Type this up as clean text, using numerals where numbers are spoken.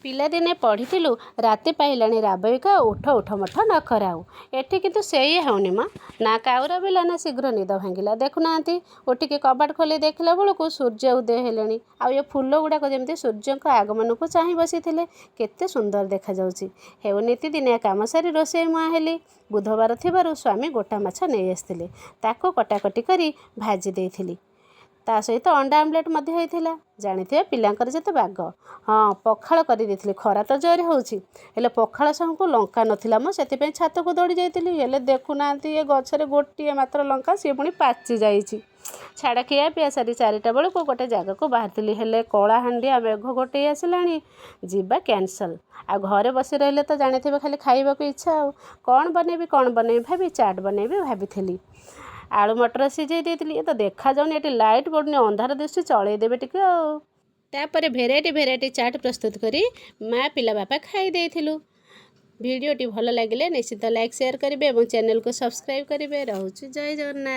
ପିଲାଦିନେ ପଢ଼ିଥିଲୁ, ରାତି ପାହିଲାଣି ରାବେଇକା, ଉଠ ଉଠ ମଠ ନ କରାଉ। ଏଠି କିନ୍ତୁ ସେଇଆ ହେଉନି ମ। ନା କାଉ ରାବିଲା, ନା ଶୀଘ୍ର ନିଦ ଭାଙ୍ଗିଲା। ଦେଖୁନାହାନ୍ତି, ଉଠିକି କବାଟ ଖୋଲି ଦେଖିଲା ବେଳକୁ ସୂର୍ଯ୍ୟ ଉଦୟ ହେଲେଣି। ଆଉ ଏ ଫୁଲ ଗୁଡ଼ାକ ଯେମିତି ସୂର୍ଯ୍ୟଙ୍କ ଆଗମନକୁ ଚାହିଁ ବସିଥିଲେ। କେତେ ସୁନ୍ଦର ଦେଖାଯାଉଛି। ହେଉ, ନିତିଦିନିଆ କାମ ସାରି ରୋଷେଇ ମୁହାଁ ହେଲି। ବୁଧବାର ଥିବାରୁ ସ୍ୱାମୀ ଗୋଟା ମାଛ ନେଇ ଆସିଥିଲେ। ତାକୁ କଟାକଟି କରି ଭାଜି ଦେଇଥିଲି। ତା ସହିତ ଅଣ୍ଡା ଆମଲେଟ୍ ମଧ୍ୟ ହେଇଥିଲା। ଜାଣିଥିବେ ପିଲାଙ୍କର ଯେତେ ବାଗ। ହଁ, ପଖାଳ କରିଦେଇଥିଲି। ଖରା ତ ଜୋରେ ହେଉଛି। ହେଲେ ପଖାଳ ସାଙ୍ଗକୁ ଲଙ୍କା ନଥିଲା ମୁଁ ସେଥିପାଇଁ ଛାତକୁ ଦୌଡ଼ି ଯାଇଥିଲି। ହେଲେ ଦେଖୁନାହାନ୍ତି, ଏ ଗଛରେ ଗୋଟିଏ ମାତ୍ର ଲଙ୍କା, ସିଏ ପୁଣି ପାଚି ଯାଇଛି। ଛାଡ଼, ଖିଆ ପିଆ ସାରି 4ଟା ବେଳକୁ ଗୋଟେ ଜାଗାକୁ ବାହାରିଥିଲି। ହେଲେ କଳାହାଣ୍ଡିଆ ମେଘ ଗୋଟେଇ ଆସିଲାଣି, ଯିବା କ୍ୟାନସଲ୍। ଆଉ ଘରେ ବସି ରହିଲେ ତ ଜାଣିଥିବେ, ଖାଲି ଖାଇବାକୁ ଇଚ୍ଛା। ଆଉ କ'ଣ ବନେଇବି, କ'ଣ ବନେଇବି ଭାବି ଚାଟ୍ ବନେଇବି ଭାବିଥିଲି। ଆଳୁ ମଟର ସିଝେଇ ଦେଇଥିଲି। ଏ ତ ଦେଖାଯାଉନି, ଏଠି ଲାଇଟ୍ ପଡ଼ୁନି, ଅନ୍ଧାର ଦିଶୁଛି। ଚଳେଇ ଦେବେ ଟିକେ। ଆଉ ତାପରେ ଭେରାଇଟି ଭେରାଇଟି ଚାଟ୍ ପ୍ରସ୍ତୁତ କରି ମା ପିଲା ବାପା ଖାଇ ଦେଇଥିଲୁ। ଭିଡ଼ିଓଟି ଭଲ ଲାଗିଲେ ନିଶ୍ଚିତ ଲାଇକ୍, ସେୟାର କରିବେ ଏବଂ ଚ୍ୟାନେଲକୁ ସବସ୍କ୍ରାଇବ୍ କରିବେ। ରହୁଛି, ଜୟ ଜଗନ୍ନାଥ।